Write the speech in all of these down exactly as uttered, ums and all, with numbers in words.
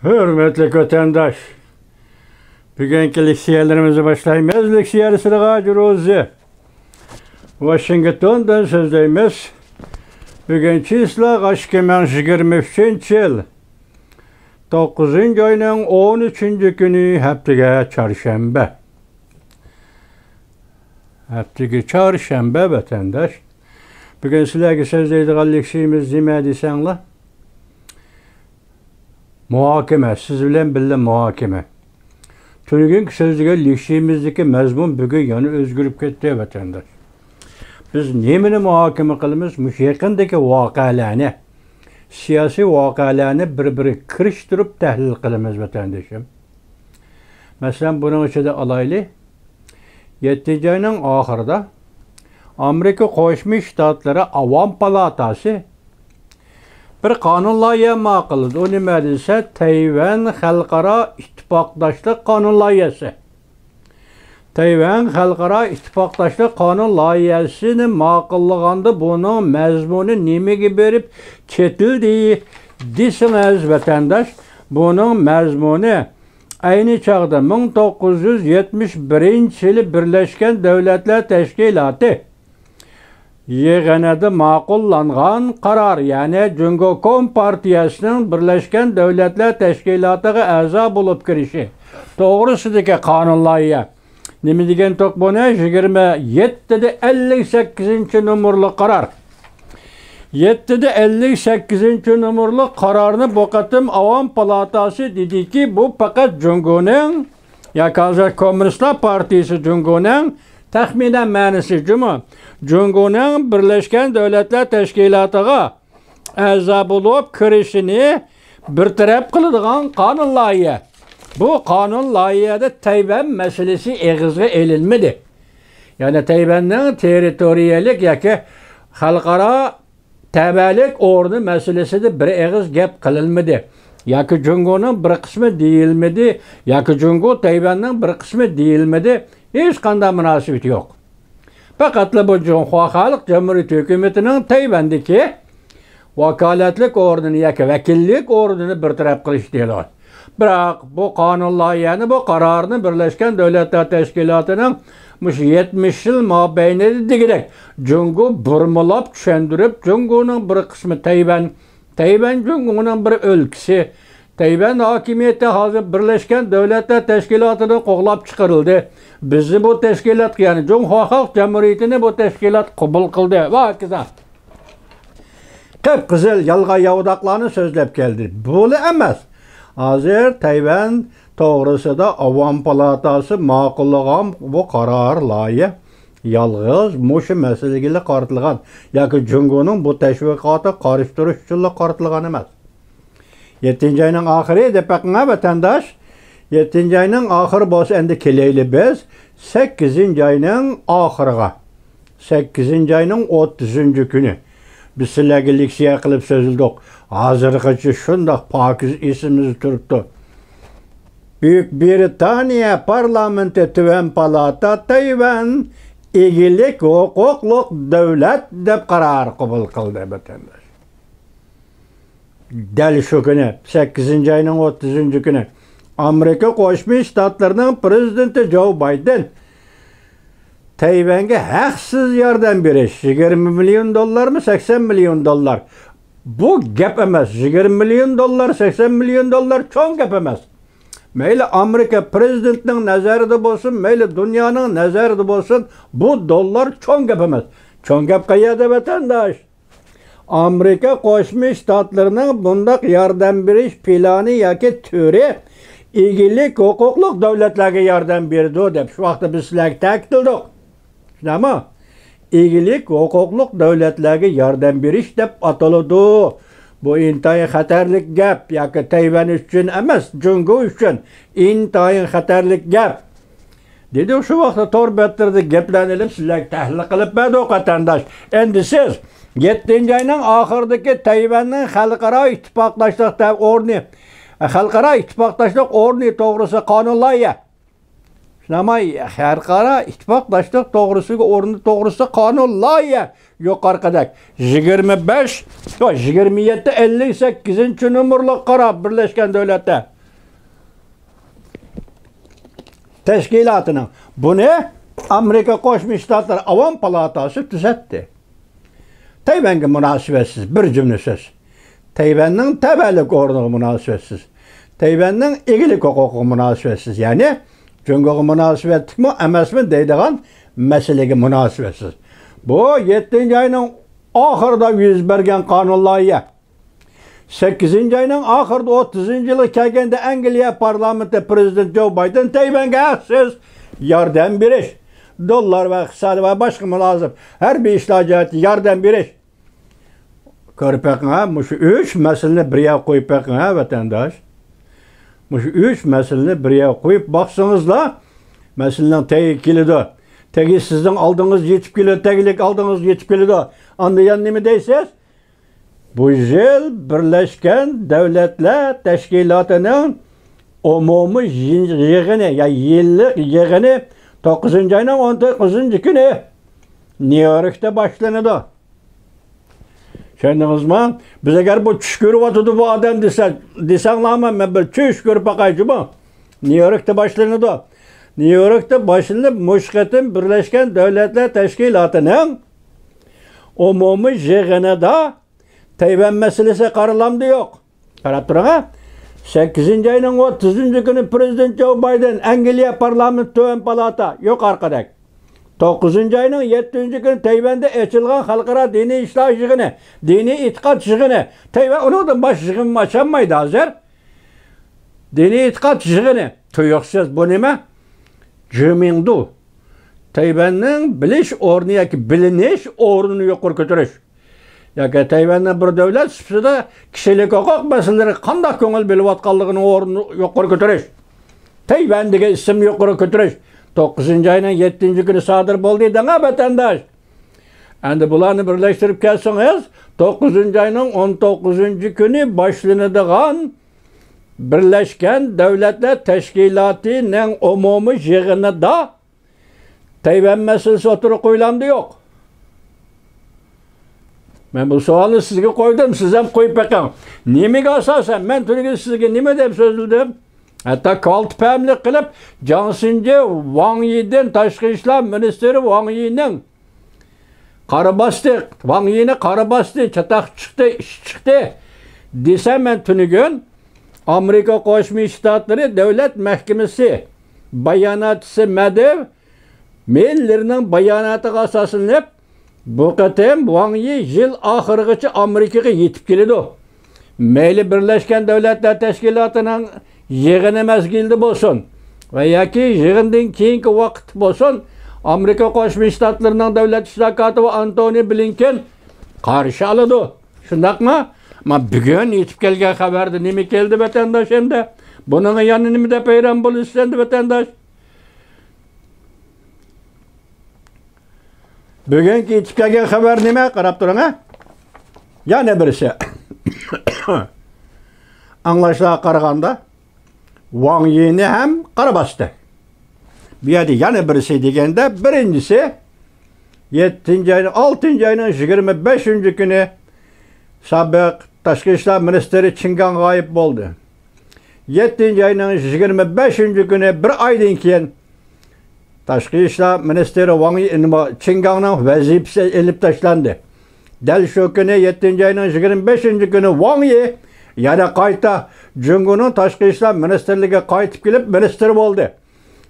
ھۆرمەتلىك ۋەتەنداش، بۈگۈنكى لېكسىيەلىرىمىزنى باشلايمىز. لېكسىيە سىرغاج روزى، ۋاشىنگتوندىن سۆزلەيمىز. بۈگۈن چىسلا ئىككى مىڭ يىگىرمە ئۈچىنچى يىل، توققۇزىنچى ئاينىڭ ئون ئۈچىنچى كۈنى، ھەپتىگە چارشەنبە. ھەپتىگە چارشەنبە، ۋەتەنداش. بۈگۈن سىلەرگە سۆزلەيدىغان لېكسىيىمىز نېمە دېسەڭلار؟ مۇھاكىمە، سىز بىلەن بىللە مۇھاكىمە. تۈنۈگۈنكى سۆزلىگەن لېكسىيىمىزدىكى مەزمۇن بۈگۈن يەنە ئۆزگىرىپ كەتتى، ۋەتەنداش. بىز نېمىنى مۇھاكىمە قىلىمىز؟ مۇشۇ يېقىندىكى ۋەقەلەرنى، سىياسىي ۋەقەلەرنى بىر-بىرىگە كىرىشتۈرۈپ تەھلىل قىلىمىز، ۋەتەندىشىم. مەسىلەن، بۇنىڭ ئىچىدە ئالايلى، يەتتىنچى ئاينىڭ ئاخىرىدا ئامېرىكا قوشما شتاتلىرى ئاۋام پالاتاسى بىر قانۇن لايىھە ماقۇللىدى. ئۇ نېمە دېسە، تەيۋەن خەلقئارا ئىتتىپاقداشلىق قانۇن لايىھەسى. تەيۋەن خەلقئارا ئىتتىپاقداشلىق قانۇن لايىھەسىنى ماقۇللىغاندا، بۇنىڭ مەزمۇنى نېمىگە بېرىپ چېتىلدى دېسىڭىز، ۋەتەنداش، بۇنىڭ مەزمۇنى ئەينى چاغدا مىڭ توققۇز يۈز يەتمىش بىرىنچى يىلى بىرلەشكەن دۆلەتلەر تەشكىلاتى يىغىنىدا ماقۇللانغان قارار، يەنى جۇڭگو كومپارتىيەسىنىڭ بىرلەشكەن دۆلەتلەر تەشكىلاتىغا ئەزا بولۇپ كىرىشى توغرىسىدىكى قانۇن لايىھە. نېمە دېگەنتۇق بۇنى؟ يىگىرمە يەتتىدە ئەللىك سەككىزىنچى نومۇرلۇق قارار. يەتتىدە ئەللىك سەككىزىنچى نومۇرلۇق قارارنى بۇ قېتىم ئاۋام پالاتاسى دېدىكى، بۇ پەقەت جۇڭگونىڭ، ياكى ھازىر كوممۇنىستلار پارتىيىسى جۇڭگونىڭ، تەخمىنەن مەنىسى جۇمۇ، جۇڭگونىڭ بىرلەشكەن دۆلەتلەر تەشكىلاتىغا ئەزا بولۇپ كىرىشىنى بىر تەرەپ قىلىدىغان قانۇن لايىھە. بۇ قانۇن لايىھەدە تەيۋەن مەسىلىسى ئېغىزغا ئېلىنمىدى. يەنى تەيۋەننىڭ تېررىتورىيەلىك ياكى خەلقئارا تەۋەلىك ئورنى مەسىلىسىدە بىر ئېغىز گەپ قىلىنمىدى. ياكى جۇڭگونىڭ بىر قىسمى دېيىلمىدى، ياكى جۇڭگو تەيۋەننىڭ بىر قىسمى دېيىلمىدى. ھېچقانداق مۇناسىۋىتى يوق. پەقەتلا بۇ جۇڭخۇا خەلق جۇمھۇرىيىتى ھۆكۈمىتىنىڭ تەيۋەندىكى ۋاكالەتلىك ئورنىنى ياكى ۋەكىللىك ئورنىنى بىر تەرەپ قىلىش دېيىلغان. بىراق بۇ قانۇن لايىھەنى، بۇ قارارنى بىرلەشكەن دۆلەتلەر تەشكىلاتىنىڭ مۇشۇ يەتمىش يىل مابەينىدە دېگۈدەك جۇڭگو بۇرمىلاپ چۈشەندۈرۈپ، جۇڭگونىڭ بىر قىسمى تەيۋەن، تەيۋەن جۇڭگونىڭ بىر ئۆلكىسى، تەيۋەن ھاكىمىيىتى ھازىر بىرلەشكەن دۆلەتلەر تەشكىلاتىدىن قوغلاپ چىقىرىلدى. بىزنى بۇ تەشكىلاتقا، يەنى جۇڭخۇا خەلق جۇمھۇرىيىتىنى بۇ تەشكىلات قوبۇل قىلدى ۋە ھاكازا. قىپقىزىل يالغان ياۋىداقلارنى سۆزلەپ كەلدى. بۇلا ئەمەس. ھازىر تەيۋەن توغرىسىدا ئاۋام پالاتاسى ماقۇللىغان بۇ قارار لايىھە يالغۇز مۇشۇ مەسىلىگىلا قارىتىلغان ياكى جۇڭگونىڭ بۇ تەشۋىقاتىغا قارشى تۇرۇش ئۈچۈنلا قارىتىلغان ئەمەس. يەتتىنچى ئاينىڭ ئاخىرى دەپ بېقىڭا، ۋەتەنداش. يەتتىنچى ئاينىڭ ئاخىرى بولسا، ئەمدى كېلەيلى بىز سەككىزىنچى ئاينىڭ ئاخىرىغا. سەككىزىنچى ئاينىڭ ئوتتۇزىنچى كۈنى. بىز سىلەرگە لېكسىيە قىلىپ سۆزلىدۇق. ھازىرغىچە شۇنداق پاكىز ئېسىمىزدە تۇرۇپتۇ. بۈيۈك بىرىتانىيە پارلامېنتى تۆۋەن پالاتا تەيۋەن ئىگىلىك ھوقۇقلۇق دۆلەت دەپ قارار قوبۇل قىلدى، ۋەتەنداش. دەل شۇ كۈنى، سەككىزىنچى ئاينىڭ ئوتتۇزىنچى كۈنى، ئامېرىكا قوشما شتاتلىرىنىڭ پىرېزىدېنتى جو بايدېن تەيۋەنگە ھەقسىز ياردەم بېرىش، يىگىرمە مىليون دوللارمۇ، سەكسەن مىليون دوللار. بۇ گەپ ئەمەس، يىگىرمە مىليون دوللار، سەكسەن مىليون دوللار چوڭ گەپ ئەمەس. مەيلى ئامېرىكا پىرېزىدېنتىنىڭ نەزەرىدە بولسۇن، مەيلى دۇنيانىڭ نەزەرىدە بولسۇن، بۇ دوللار چوڭ گەپ ئەمەس. چوڭ گەپ قەيەردە، ۋەتەنداش؟ ئامېرىكا قوشما شتاتلىرىنىڭ بۇنداق ياردەم بېرىش پىلانى ياكى تۈرى ئىگىلىك ھوقۇقلۇق دۆلەتلەرگە ياردەم بېرىدۇ دەپ شۇ ۋاقىتتا بىز سىلەرگە تەكىتلىدۇق. شۇنداقمۇ؟ ئىگىلىك ھوقۇقلۇق دۆلەتلەرگە ياردەم بېرىش دەپ ئاتىلىدۇ. بۇ ئىنتايىن خەتەرلىك گەپ، ياكى تەيۋەن ئۈچۈن ئەمەس، جۇڭگو ئۈچۈن ئىنتايىن خەتەرلىك گەپ. دېدۇق، شۇ ۋاقىتتا تور بەتلىرىدە گەپلەرنى ئېلىپ سىلەرگە تەھلىل قىلىپ بەردۇق، ۋەتەنداش. ئەمدى سىز يەتتىنچى ئاينىڭ ئاخىرىدىكى تەيۋەننىڭ خەلقئارا ئىتتىپاقداشلىق تە-، ئورنى، خەلقئارا ئىتتىپاقداشلىق ئورنى توغرىسىدا قانۇن لايىھە. شۇنداقمۇ؟ خەلقئارا ئىتتىپاقداشلىق توغرىسىدىكى ئورنى توغرىسىدا قانۇن لايىھە يۇقىرىقىدەك يىگىرمە بەش، يوق، يىگىرمە يەتتە ئەللىك سەككىزىنچى نومۇرلۇق قارار بىرلەشكەن دۆلەتلەر تەشكىلاتىنىڭ. بۇنى ئامېرىكا قوشما شتاتلىرى ئاۋام پالاتاسى تۈزەتتى. تەيۋەنگە مۇناسىۋەتسىز بىر جۈملە سۆز. تەيۋەننىڭ تەۋەلىك ئورنىغا مۇناسىۋەتسىز. تەيۋەننىڭ ئىگىلىك ھوقۇقىغا مۇناسىۋەتسىز. يەنى جۇڭگوغا مۇناسىۋەتلىكمۇ ئەمەسمۇ دەيدىغان مەسىلىگە مۇناسىۋەتسىز. بۇ يەتتىنچى ئاينىڭ ئاخىرىدا يۈز بەرگەن قانۇن لايىھە. سەككىزىنچى ئاينىڭ ئاخىرىدا ئوتتۇزىنچى يىلغا كەلگەندە ئەنگلىيە پارلامېنتى پرېزىدېنت جو بايدېن تەيۋەنگە ھەقسىز ياردەم بېرىش، دوللار ۋە ئىقتىسادىي ۋە باشقا مۇلازىم ھەربىي ئىشلار جەھەتتە ياردەم بېرىش. كۆرۈپ بېقىڭ ھە، مۇشۇ ئۈچ مەسىلىنى بىر يەرگە قويۇپ بېقىڭ ھە، ۋەتەنداش. مۇشۇ ئۈچ مەسىلىنى بىر يەرگە قويۇپ باقسىڭىزلا، مەسىلىنىڭ تېگى كېلىدۇ. تېگى سىزنىڭ ئالدىڭىزغا يېتىپ كېلىدۇ، تەگلىك ئالدىڭىزغا يېتىپ كېلىدۇ. ئاندا يەنە نېمە دەيسىز؟ بۇ يىل بىرلەشكەن دۆلەتلەر تەشكىلاتىنىڭ ئومۇمىي يىغ-، يىغىنى، يا يىللىق يىغىنى توققۇزىنچى ئاينىڭ ئون توققۇزىنچى كۈنى نيۇ يوركتا باشلىنىدۇ. چۈشەندىڭىزمۇ؟ بىز ئەگەر بۇ چۈش كۆرۈۋاتىدۇ بۇ ئادەم دېسە، دېسەڭلارمۇ مەن بىر چۈش كۆرۈپ باقاي جۇمۇ. نيۇ يوركتا باشلىنىدۇ. نيۇ يوركتا باشلىنىپ، مۇشۇ قېتىم بىرلەشكەن دۆلەتلەر تەشكىلاتىنىڭ ئومۇمىي يىغىنىدا تەيۋەن مەسىلىسى قارىلامدۇ يوق؟ قاراپ تۇرۇڭ ھە. سەككىزىنچى ئاينىڭ ئوتتۇزىنچى كۈنى پرېزىدېنت جو بايدېن ئەنگلىيە پارلامېنتى تۆۋەن پالاتا يۇقىرىقىدەك. توققۇزىنچى ئاينىڭ يەتتىنچى كۈنى تەيۋەندە ئېچىلغان خەلقئارا دىنىي ئىشلار يىغىنى، دىنىي ئېتىقاد يىغىنى. تەيۋەن ئۇنىڭدىن باشقا يىغىنمۇ ئاچالمايدۇ ھازىر. دىنىي ئېتىقاد يىغىنى. تۇيۇقسىز بۇ نېمە؟ جۈمىڭدۇ. تەيۋەننىڭ بىلىش ئورنى ياكى بىلىنىش ئورنىنى يۇقىرى كۆتۈرۈش. ياكى تەيۋەننىڭ بىر دۆلەت سۈپىتىدە كىشىلىك ھوقۇق مەسىلىلىرىگە قانداق كۆڭۈل بۆلۈۋاتقانلىقىنىڭ ئورنىنى يۇقىرى كۆتۈرۈش. تەيۋەن دېگەن ئىسىمنى يۇقىرى كۆتۈرۈش. توققۇزىنچى ئاينىڭ يەتتىنچى كۈنى سادىر بولدى دەڭە، ۋەتەنداش. ئەمدى بۇلارنى بىرلەشتۈرۈپ كەلسىڭىز، توققۇزىنچى ئاينىڭ ئون توققۇزىنچى كۈنى باشلىنىدىغان بىرلەشكەن دۆلەتلەر تەشكىلاتىنىڭ ئومۇمىي يىغىنىدا تەيۋەن مەسىلىسى ئوتتۇرىغا قويۇلامدۇ يوق؟ مەن بۇ سوئالنى سىزگە قويدۇم، سىز ھەم قويۇپ بېقىڭ. نېمىگە ئاساسەن؟ مەن تۈنۈگۈن سىزگە نېمە دەپ سۆزلىدىم؟ ھەتتا كالتە پەملىك قىلىپ، جاڭ سىنجې ۋاڭ يىدىن، تاشقى ئىشلار مىنىستىرى ۋاڭ يىنىڭ قارا باستى، ۋاڭ يىنى قارا باستى، چاتاق چىقتى، ئىش چىقتى دېسە، مەن تۈنۈگۈن ئامېرىكا قوشما شتاتلىرى دۆلەت مەھكىمىسى باياناتچىسى مەدېۋ مىللېرنىڭ باياناتىغا ئاساسلىنىپ، بۇ قېتىم ۋاڭ يى يىل ئاخىرىغىچە ئامېرىكىغا يېتىپ كېلىدۇ. مەيلى بىرلەشكەن دۆلەتلەر تەشكىلاتىنىڭ يىغىنى مەزگىلىدە بولسۇن ۋە ياكى يىغىندىن كېيىنكى ۋاقىتتا بولسۇن، ئامېرىكا قوشما شتاتلىرىنىڭ دۆلەت ئىشلار كاتىپى ئانتونى بلىنكېن قارشى ئالىدۇ. شۇنداقمۇ؟ مانا بۈگۈن يېتىپ كەلگەن خەۋەردە نېمە كەلدى، ۋەتەنداش، ئەمدى؟ بۇنىڭغا يەنە نېمە دەپ ھەيران بولىسىز ئەمدى، ۋەتەنداش؟ بۈگۈنكى يېتىپ كەلگەن خەۋەر نېمە؟ قاراپ تۇرۇڭ ھە. يەنە بىرسى. ئاڭلاشلارغا قارىغاندا، ۋاڭ يىنى ھەم قارا باستى. بۇ يەردە يەنە بىرسى دېگەندە، بىرىنچىسى، يەتتىنچى ئاينىڭ، ئالتىنچى ئاينىڭ يىگىرمە بەشىنچى كۈنى سابىق تاشقى ئىشلار مىنىستىرى چىن گاڭ غايىب بولدى. يەتتىنچى ئاينىڭ يىگىرمە بەشىنچى كۈنى، بىر ئايدىن كېيىن، تاشقى ئىشلار مىنىستىرى ۋاڭ يى، نېمە، چىن گاڭنىڭ ۋەزىپىسى ئېلىپ تاشلاندى. دەل شۇ كۈنى، يەتتىنچى ئاينىڭ يىگىرمە بەشىنچى كۈنى ۋاڭ يى يەنە قايتا جۇڭگونىڭ تاشقى ئىشلار مىنىستىرلىكىگە قايتىپ كېلىپ، مىنىستىر بولدى.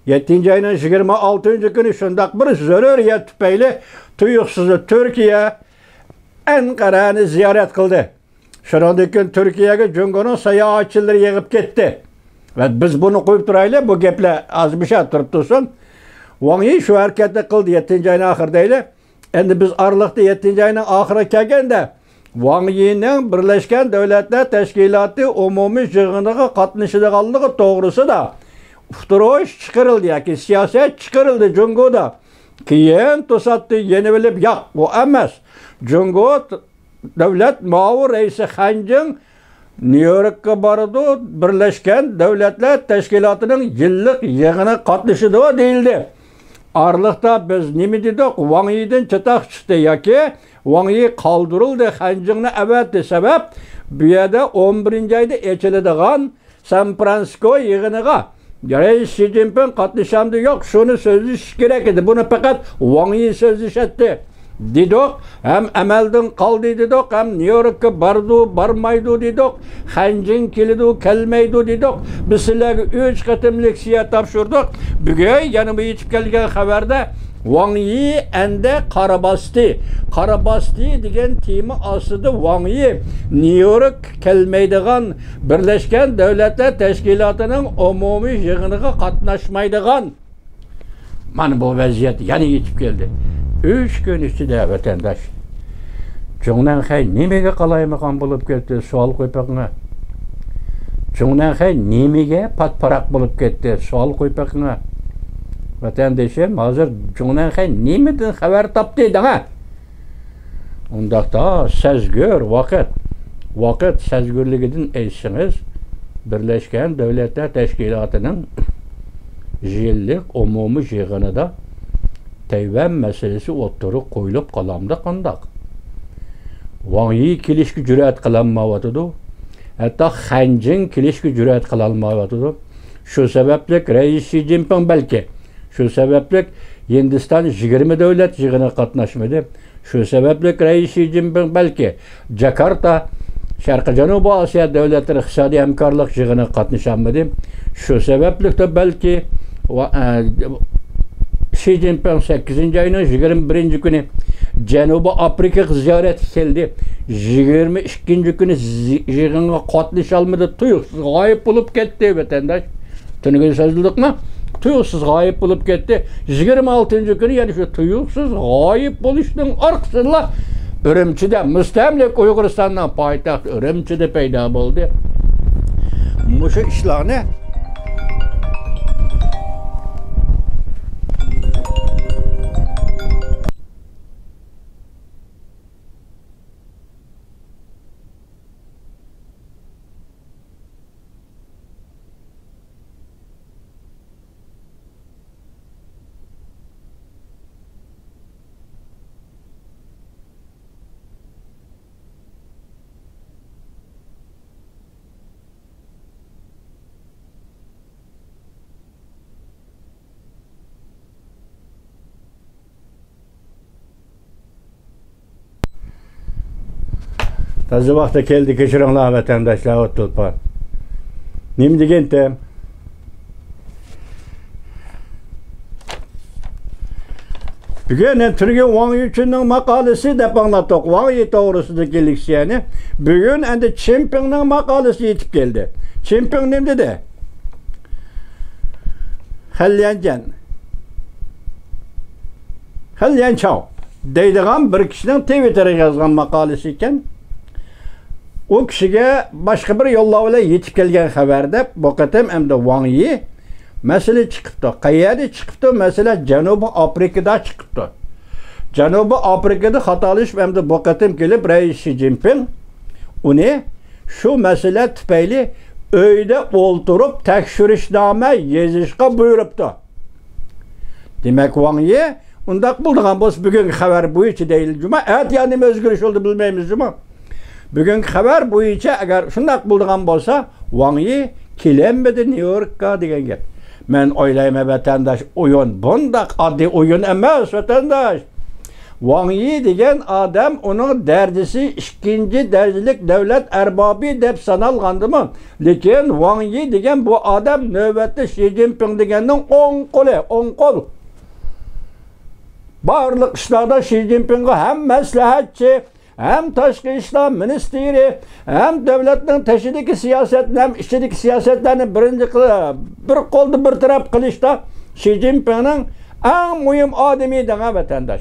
يەتتىنچى ئاينىڭ يىگىرمە ئالتىنچى كۈنى شۇنداق بىر زۆرۈرىيەت تۈپەيلى تۇيۇقسىز تۈركىيە ئەنقەرەنى زىيارەت قىلدى. شۇنىڭدىن كېيىن تۈركىيەگە جۇڭگونىڭ ساياھەتچىلىرى يېغىپ كەتتى. ۋە بىز بۇنى قويۇپ تۇرايلى، بۇ گەپلەر ئازمىشە تۇرۇپ تۇرسۇن. ۋاڭ يى شۇ ھەرىكەتنى قىلدى، يەتتىنچى ئاينىڭ ئاخىرى دەيلى. ئەمدى بىز ئارىلىقتا يەتتىنچى ئاينىڭ ئاخىرىغا كەلگەندە، ۋاڭ يىنىڭ بىرلەشكەن دۆلەتلەر تەشكىلاتى ئومۇمىي يىغىنىغا قاتنىشىدىغانلىقى توغرىسىدا ئۇقتۇرۇش چىقىرىلدى ياكى سىياسەت چىقىرىلدى جۇڭگودا. كېيىن توساتتى يېنىۋېلىپ، ياق، ئۇ ئەمەس. جۇڭگو دۆلەت مۇئاۋىن رەئىسى خەنجىڭ نيۇ يوركقا بارىدۇ، بىرلەشكەن دۆلەتلەر تەشكىلاتىنىڭ يىللىق يىغىنىغا قاتنىشىدۇ دېيىلدى. ئارىلىقتا بىز نېمە دېدۇق؟ ۋاڭ يىدىن چاتاق چىقتى ياكى ۋاڭ يى قالدۇرۇلدى، خەنجىڭنى ئەۋەتتى. سەۋەب، بۇ يەردە ئون بىرىنچى ئايدا ئېچىلىدىغان سان فرانسىسكو يىغىنىغا رەئىس شى جىنپىڭ قاتنىشامدۇ يوق، شۇنى سۆزلىشىش كېرەك ئىدى. بۇنى پەقەت ۋاڭ يى سۆزلىشەتتى دېدۇق، ھەم ئەمەلدىن قالدى دېدۇق، ھەم نيۇ يوركقا بارىدۇ، بارمايدۇ دېدۇق، خەنجىڭ كېلىدۇ، كەلمەيدۇ دېدۇق. بىز سىلەرگە ئۈچ قېتىم لېكسىيە تاپشۇردۇق. بۈگۈن يەنە بۇ يېتىپ كەلگەن خەۋەردە ۋاڭ يى ئەندە قارا باستى. قارا باستى دېگەن تېما ئاستىدا ۋاڭ يى نيۇ يورك كەلمەيدىغان، بىرلەشكەن دۆلەتلەر تەشكىلاتىنىڭ ئومۇمىي يىغىنىغا قاتناشمايدىغان. مانا بۇ ۋەزىيەت يەنە يېتىپ كەلدى. ئۈچ كۈن ئىچىدە ۋەتەنداش، جۇڭنەنخەي نېمىگە قالايمىقان بولۇپ كەتتى؟ سوئال قويۇپ بېقىڭا. جۇڭنەنخەي نېمىگە پات-پاراق بولۇپ كەتتى؟ سوئال قويۇپ بېقىڭا. ۋەتەندىشىم، ھازىر جۇڭنەنخەي نېمىدىن خەۋەر تاپتى دەڭە. ئۇنداقتا سەزگۈر ۋاقىت، ۋاقىت سەزگۈرلۈكىدىن ئېيتسىڭىز، بىرلەشكەن دۆلەتلەر تەشكىلاتىنىڭ يىللىق ئومۇمىي يىغىنىدا تەيۋەن مەسىلىسى ئوتتۇرىغا قويۇلۇپ قالامدۇ قانداق؟ ۋاڭ يى كېلىشكە جۈرئەت قىلالمايۋاتىدۇ. ھەتتا خەنجىڭ كېلىشكە جۈرئەت قىلالمايۋاتىدۇ. شۇ سەۋەبلىك رەئىس شى جىنپىڭ بەلكى، شۇ سەۋەبلىك ھىندىستان يىگىرمە دۆلەت يىغىنىغا قاتناشمىدى. شۇ سەۋەبلىك رەئىس شى جىنپىڭ بەلكى جاكارتا، شەرقىي جەنۇبىي ئاسىيا دۆلەتلىرى ئىقتىسادىي ھەمكارلىق يىغىنىغا قاتنىشالمىدى. شۇ سەۋەبلىكتۇر بەلكى ۋا-، ئە، شى جىنپىڭ سەككىزىنچى ئاينىڭ يىگىرمە بىرىنچى كۈنى جەنۇبىي ئافرىقىغا زىيارەتكە كەلدى. يىگىرمە ئىككىنچى كۈنى زى-، يىغىنغا قاتنىشالمىدى، تۇيۇقسىز غايىب بولۇپ كەتتى، ۋەتەنداش. تۈنۈگۈن سۆزلىدۇقمۇ؟ تۇيۇقسىز غايىب بولۇپ كەتتى. يىگىرمە ئالتىنچى كۈنى يەنە شۇ تۇيۇقسىز غايىب بولۇشنىڭ ئارقىسىدىلا ئۈرۈمچىدە، مۇستەملىكە ئۇيغۇرىستاننىڭ پايتەختى ئۈرۈمچىدە پەيدا بولدى. مۇشۇ ئىشلارنى تازا ۋاقتى كەلدى، كەچۈرۈڭلار ۋەتەنداشلار، ئوت تۇلپار. نېمە دېگەنتىم؟ بۈگۈن تۈنۈگۈن ۋاڭ يىچۈننىڭ ماقالىسى دەپ ئاڭلاتتۇق. ۋاڭ يى توغرىسىدىكى لېكسىيەنى. بۈگۈن ئەمدى چىنپىڭنىڭ ماقالىسى يېتىپ كەلدى. چىنپىڭ نېمە دېدى؟ خەنليەنجەن، خەنليەنچاۋ دەيدىغان بىر كىشىنىڭ تىۋىتتېرىغا يازغان ماقالىسى ئىكەن. ئۇ كىشىگە باشقا بىر يوللار بىلەن يېتىپ كەلگەن خەۋەر دەپ، بۇ قېتىم ئەمدى ۋاڭ يى مەسىلە چىقىپتۇ. قەيەردە چىقىپتۇ؟ مەسىلە جەنۇبىي ئافرىقىدا چىقىپتۇ. جەنۇبىي ئافرىقىدا خاتالىشىپ، ئەمدى بۇ قېتىم كېلىپ رەئىس شى جىنپىڭ ئۇنى شۇ مەسىلە تۈپەيلى ئۆيدە ئولتۇرۇپ تەكشۈرۈشنامە يېزىشقا بۇيرۇپتۇ. دېمەك، ۋاڭ يى ئۇنداق بولىدىغان بولسا، بۈگۈنكى خەۋەر بويىچە دەيلى جۇما، ئەتە يەنە نېمە ئۆزگىرىش بولدى بىلمەيمىز جۇما. بۈگۈنكى خەۋەر بويىچە ئەگەر شۇنداق بولىدىغان بولسا، ۋاڭ يى كېلەلمىدى نيۇ يوركقا دېگەن گەپ. مەن ئويلايمەن، ۋەتەنداش، ئويۇن بۇنداق ئاددىي ئويۇن ئەمەس، ۋەتەنداش. ۋاڭ يى دېگەن ئادەم، ئۇنىڭ دەرىجىسى ئىككىنچى دەرىجىلىك دۆلەت ئەربابى دەپ سانالغاندىمۇ، لېكىن ۋاڭ يى دېگەن بۇ ئادەم نۆۋەتتە شى جىنپىڭ دېگەننىڭ ئوڭ قولى، ئوڭ قول. بارلىق ئىشلاردا شى جىنپىڭغا ھەم مەسلىھەتچى، ھەم تاشقى ئىشلار مىنىستىرى، ھەم دۆلەتنىڭ تېشىدىكى سىياسەتنى، ھەم ئىچىدىكى سىياسەتلەرنى بىرىنچى قىل-، بىر قولدا بىر تەرەپ قىلىشتا شى جىنپىڭنىڭ ئەڭ مۇھىم ئادىمى دەڭە، ۋەتەنداش.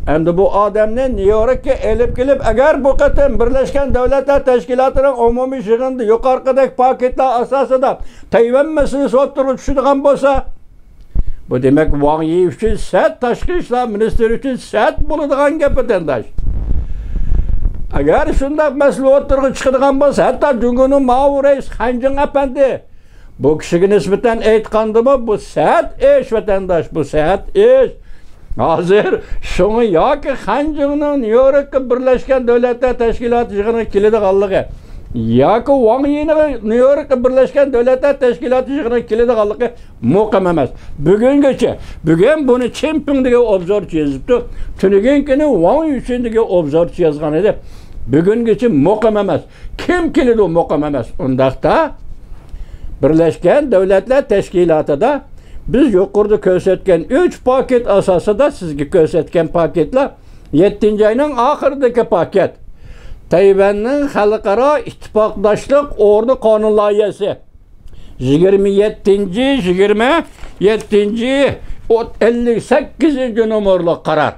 ئەمدى بۇ ئادەمنى نيۇ يوركقا ئېلىپ كېلىپ، ئەگەر بۇ قېتىم بىرلەشكەن دۆلەتلەر تەشكىلاتىنىڭ ئومۇمىي يىغىنىدا يۇقىرىقىدەك پاكىتلار ئاساسىدا تەيۋەن مەسىلىسى ئوتتۇرىغا چۈشىدىغان بولسا، بۇ دېمەك ۋاڭ يى ئۈچۈن سەت، تاشقى ئىشلار مىنىستىرى ئۈچۈن سەت بولىدىغان گەپ، ۋەتەنداش. ئەگەر شۇنداق مەسىلە ئوتتۇرىغا چىقىدىغان بولسا، ھەتتا جۇڭگونىڭ ماۋۇ رەئىس خەنجىڭ ئەپەندى، بۇ كىشىگە نىسبەتەن ئېيتقاندىمۇ، بۇ سەت ئىش، ۋەتەنداش، بۇ سەت ئىش. ھازىر شۇڭا ياكى خەنجىڭنىڭ نيۇ يوركقا بىرلەشكەن دۆلەتلەر تەشكىلاتى يىغىنىغا كېلىدىغانلىقى، ياكى ۋاڭ يىنىڭ نيۇ يوركقا بىرلەشكەن دۆلەتلەر تەشكىلاتى يىغىنىغا كېلىدىغانلىقى مۇقىم ئەمەس. بۈگۈنگىچە، بۈگۈن بۇنى چىن پىڭ دېگەن ئوبزورچى يېزىپتۇ، تۈنۈگۈن كۈنى ۋاڭ يۈچۈن دېگەن ئوبزورچى يازغان ئىدى. بۈگۈنگىچە مۇقىم ئەمەس. كىم كېلىدۇ مۇقىم ئەمەس؟ ئۇنداقتا، بىرلەشكەن دۆلەتلەر تەشكىلاتىدا بىز يۇقىرىدا كۆرسەتكەن ئۈچ پاكىت ئاساسىدا سىزگە كۆرسەتكەن پاكىتلار يەتتىنچى ئاينىڭ ئاخىرىدىكى پاكىت. تەيۋەننىڭ خەلقئارا ئىتتىپاقداشلىق ئورنى قانۇن لايىھەسى. يىگىرمە يەتتىنچى، يىگىرمە يەتتىنچى، ئەللىك سەككىزىنچى نومۇرلۇق قارار.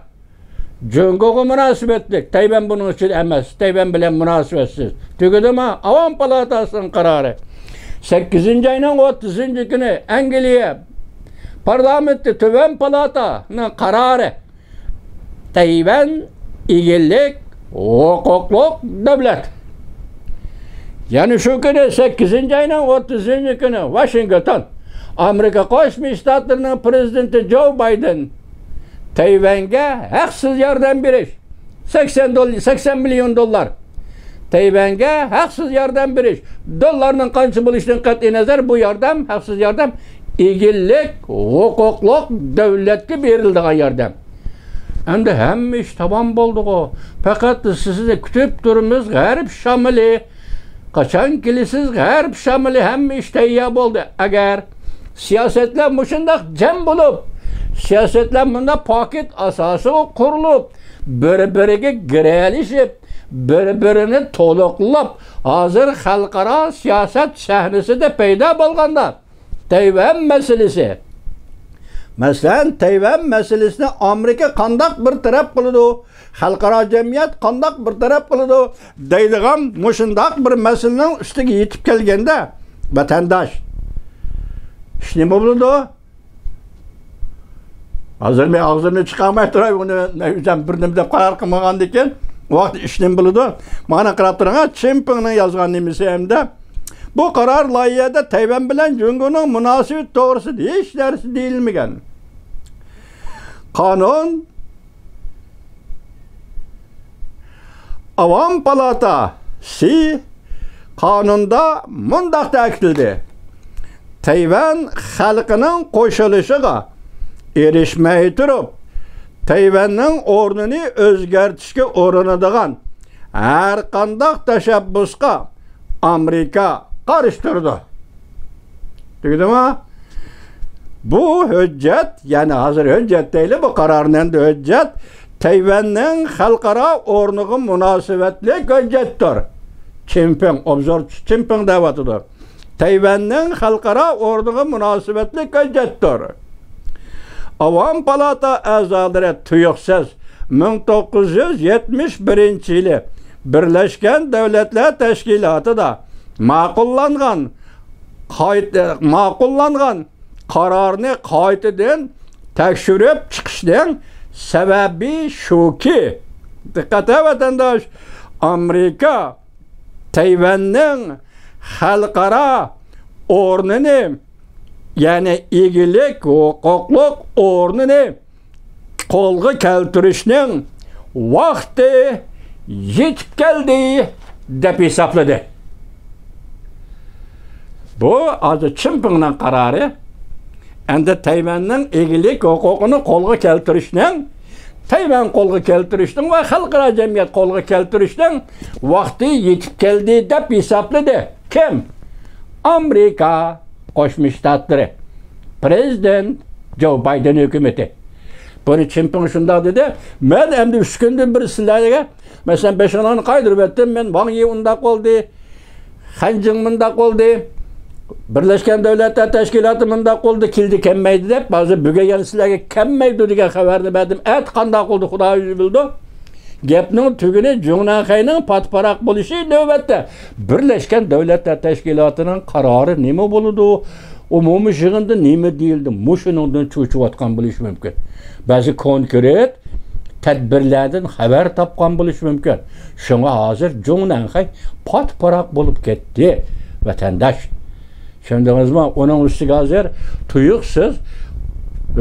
جۇڭگوغا مۇناسىۋەتلىك، تەيۋەن بۇنىڭ ئىچىدە ئەمەس، تەيۋەن بىلەن مۇناسىۋەتسىز. تۈگىدىمۇ؟ ئاۋام پالاتاسىنىڭ قارارى. سەككىزىنچى ئاينىڭ ئوتتۇزىنچى كۈنى ئەنگلىيە پارلامېنتى تۆۋەن پالاتانىڭ قارارى. تەيۋەن ئىگىلىك ھوقۇقلۇق دۆلەت. يەنە شۇ كۈنى، سەككىزىنچى ئاينىڭ ئوتتۇزىنچى كۈنى، ۋاشىنگتون، ئامېرىكا قوشما شتاتلىرىنىڭ پىرېزىدېنتى جو بايدېن تەيۋەنگە ھەقسىز ياردەم بېرىش، سەكسەن دول-، سەكسەن مىليون دوللار. تەيۋەنگە ھەقسىز ياردەم بېرىش. دوللارنىڭ قانچە بولۇشىدىن قەتئىينەزەر، بۇ ياردەم، ھەقسىز ياردەم، ئىگىلىك ھوقۇقلۇق دۆلەتكە بېرىلىدىغان ياردەم. ئەمدى ھەممە ئىش تامام بولدىغۇ. پەقەت سىزنى كۈتۈپ تۇرىمىز، غەرب شامىلى. قاچان كېلىسىز، غەرب شامىلى، ھەممە ئىش تەييار بولدى. ئەگەر سىياسەتلەر مۇشۇنداق جەم بولۇپ، سىياسەتلەر مۇنداق پاكىت ئاساسىغا قۇرۇلۇپ، بىر-بىرىگە گىرەلىشىپ، بىر-بىرىنى تولۇقلاپ، ھازىر خەلقئارا سىياسەت سەھنىسىدە پەيدا بولغاندا، تەيۋەن مەسىلىسى. مەسىلەن، تەيۋەن مەسىلىسىنى ئامېرىكا قانداق بىر تەرەپ قىلىدۇ، خەلقئارا جەمئىيەت قانداق بىر تەرەپ قىلىدۇ دەيدىغان مۇشۇنداق بىر مەسىلىنىڭ ئۈستىگە يېتىپ كەلگەندە، ۋەتەنداش، ئىش نېمە بولىدۇ؟ ھازىر مەن ئاغزىمنى چىقارماي تۇراي، ئۇنى مەن ئۆزۈم بىر نېمە دەپ قارار قىلمىغاندىكىن، ۋاقىت ئىش نېمە بولىدۇ؟ مانا قاراپ تۇرۇڭ، چىن پىڭنىڭ يازغان نېمىسى ھەمدە بۇ قارار لايىھەدە تەيۋەن بىلەن جۇڭگونىڭ مۇناسىۋىتى توغرىسىدا ھېچ نەرسە دېيىلمىگەن. قانۇن ئاۋام پالاتاسى قانۇندا مۇنداق تەكىتلىدى: تەيۋەن خەلقىنىڭ قوشۇلۇشىغا ئېرىشمەي تۇرۇپ، تەيۋەننىڭ ئورنىنى ئۆزگەرتىشكە ئۇرۇنىدىغان ھەرقانداق تەشەببۇسقا ئامېرىكا قارشى تۇرىدۇ. تۈگىدىمۇ؟ بۇ ھۆججەت، يەنى ھازىر ھۆججەت دەيلى، بۇ قارارنى ئەمدى ھۆججەت، تەيۋەننىڭ خەلقئارا ئورنىغا مۇناسىۋەتلىك ھۆججەتتۇر. چىن پىڭ، ئوبزورچى چىن پىڭ دەۋاتىدۇ. تەيۋەننىڭ خەلقئارا ئورنىغا مۇناسىۋەتلىك ھۆججەتتۇر. ئاۋام پالاتا ئەزالىرى تۇيۇقسىز مىڭ توققۇز يۈز يەتمىش بىرىنچى يىلى بىرلەشكەن دۆلەتلەر تەشكىلاتىدا ماقۇللانغان، قايت-، ماقۇللانغان قارارنى قايتىدىن تەكشۈرۈپ چىقىشنىڭ سەۋەبى شۇكى، دىققەت ۋەتەنداش، ئامېرىكا تەيۋەننىڭ خەلقئارا ئورنىنى، يەنى ئىگىلىك ھوقۇقلۇق ئورنىنى قولغا كەلتۈرۈشنىڭ ۋاقتى يېتىپ كەلدى، دەپ ھېسابلىدى. بۇ ھازىر چىن پىڭنىڭ قارارى. ئەمدى تەيۋەننىڭ ئىگىلىك ھوقۇقىنى قولغا كەلتۈرۈشنىڭ، تەيۋەن قولغا كەلتۈرۈشنىڭ ۋە خەلقئارا جەمئىيەت قولغا كەلتۈرۈشنىڭ ۋاقتى يېتىپ كەلدى، دەپ ھېسابلىدى. كىم؟ ئامېرىكا قوشما شتاتلىرى، پىرېزىدېنت جو بايدېن ھۆكۈمىتى. بۇنى چىن پىڭ شۇنداق دېدى، مەن ئەمدى ئۈچ كۈندىن بېرى سىلەرگە، مەسىلەن، بېشىڭلارنى قايدۇرۇۋەتتىم، مەن ۋاڭ يى ئۇنداق بولدى، خەنجىڭ مۇنداق بولدى، بىرلەشكەن دۆلەتلەر تەشكىلاتى مۇنداق بولدى، كېلدى كەلمەيدۇ دەپ، ھازىر بۈگۈن يەنە سىلەرگە كەلمەيدۇ دېگەن خەۋەرنى بەردىم. ئەتە قانداق بولدى، خۇدا ئۆزى بىلىدۇ. گەپنىڭ تۈگۈنى جۇڭنەنخەينىڭ پات-پاراق بولۇشى نۆۋەتتە بىرلەشكەن دۆلەتلەر تەشكىلاتىنىڭ قارارى نېمە بولىدۇ؟ ئومۇمىي يىغىندا نېمە دېيىلدى؟ مۇشۇنىڭدىن چۆچۈۋاتقان بولۇشى مۇمكىن. بەزى كونكرېت تەدبىرلەردىن خەۋەر تاپقان بولۇشى مۇمكىن. شۇڭا ھازىر جۇڭنەنخەي پات-پاراق بولۇپ كەتتى، ۋەتەنداش. چۈشەندىڭىزمۇ؟ ئۇنىڭ ئۈستىگە ھازىر تۇيۇقسىز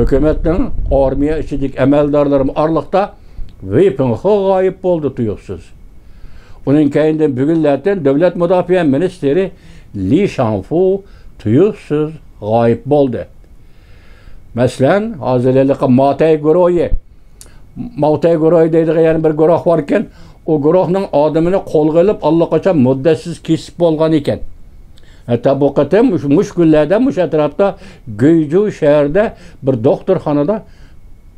ھۆكۈمەتنىڭ ئارمىيە ئىچىدىكى ئەمەلدارلىرىمۇ ئارىلىقتا ۋېي پىڭخې غايىب بولدى تۇيۇقسىز. ئۇنىڭ كەينىدىن بۈگۈنلەردىن دۆلەت مۇداپىئە مىنىستىرى لى شاڭفۇ تۇيۇقسىز غايىب بولدى. مەسىلەن، ھازىر ھېلىقى ماتەي گۇرۇھى، ماۋتەي گۇرۇھى دەيدىغان يەنە بىر گۇرۇھ باركەن، ئۇ گۇرۇھنىڭ ئادىمىنى قولغا ئېلىپ، ئاللىقاچان مۇددەتسىز كېسىپ بولغان ئىكەن. ھەتتا بۇ قېتىم مۇش-، مۇشۇ كۈنلەردە مۇشۇ ئەتراپتا گۇيجۇ شەھىرىدە بىر دوختۇرخانىدا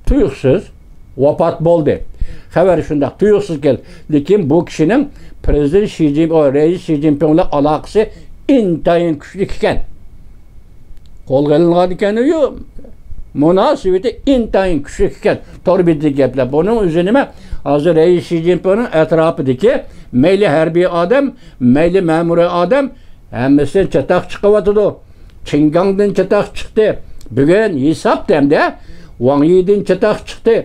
تۇيۇقسىز ۋاپات بولدى. خەۋەر شۇنداق تۇيۇقسىز كەل. لېكىن بۇ كىشىنىڭ پرېزىدېنت شى جىن-، ئو، رەئىس شى جىنپىڭ بىلەن ئالاقىسى ئىنتايىن كۈچلۈك ئىكەن. قولغا ئېلىنغان ئىكەن، يو، مۇناسىۋىتى ئىنتايىن كۈچلۈك ئىكەن. تور بېتىدىكى گەپلەر. بۇنىڭ ئۆزى نېمە؟ ھازىر رەئىس شى جىنپىڭنىڭ ئەتراپىدىكى مەيلى ھەربىي ئادەم، مەيلى مەمۇرىي ئادەم، ھەممىسىدىن چاتاق چىقىۋاتىدۇ. چىڭگاڭدىن چاتاق چىقتى. بۈگۈن ھېسابتا ئەمدى ۋاڭ يىدىن چاتاق چىقتى.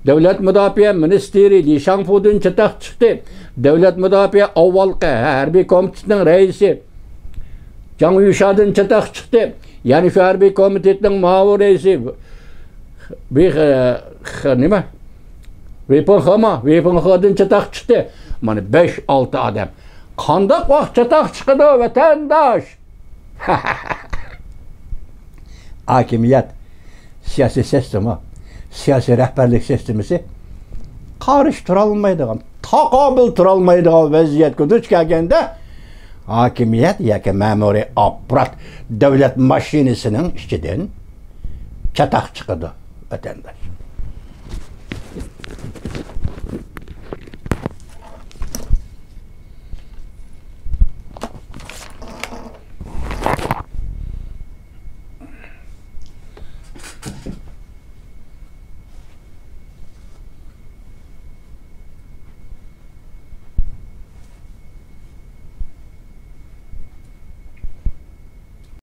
دۆلەت مۇداپىئە مىنىستىرى لى شاڭفۇدىن چاتاق چىقتى. دۆلەت مۇداپىئە ئاۋۋالقى ھەربىي كومىتېتنىڭ رەئىسى جاڭ يۈشادىن چاتاق چىقتى. يەنە شۇ ھەربىي كومىتېتنىڭ مۇئاۋىن رەئىسى بى-، خ-، نېمە؟ ۋېپىڭخېما، ۋېپىڭخېدىن چاتاق چىقتى. مانا بەش، ئالتە ئادەم. قانداق ۋاقىت چاتاق چىقىدۇ، ۋەتەنداش؟ ھاكىمىيەت، سىياسىي سىستېما، سىياسىي رەھبەرلىك سىستېمىسى قارشى تۇرالمايدىغان، تاقابىل تۇرالمايدىغان ۋەزىيەتكە دۇچ كەلگەندە، ھاكىمىيەت ياكى مەمۇرىي ئاپپارات، دۆلەت ماشىنىسىنىڭ ئىچىدىن چاتاق چىقىدۇ، ۋەتەنداش.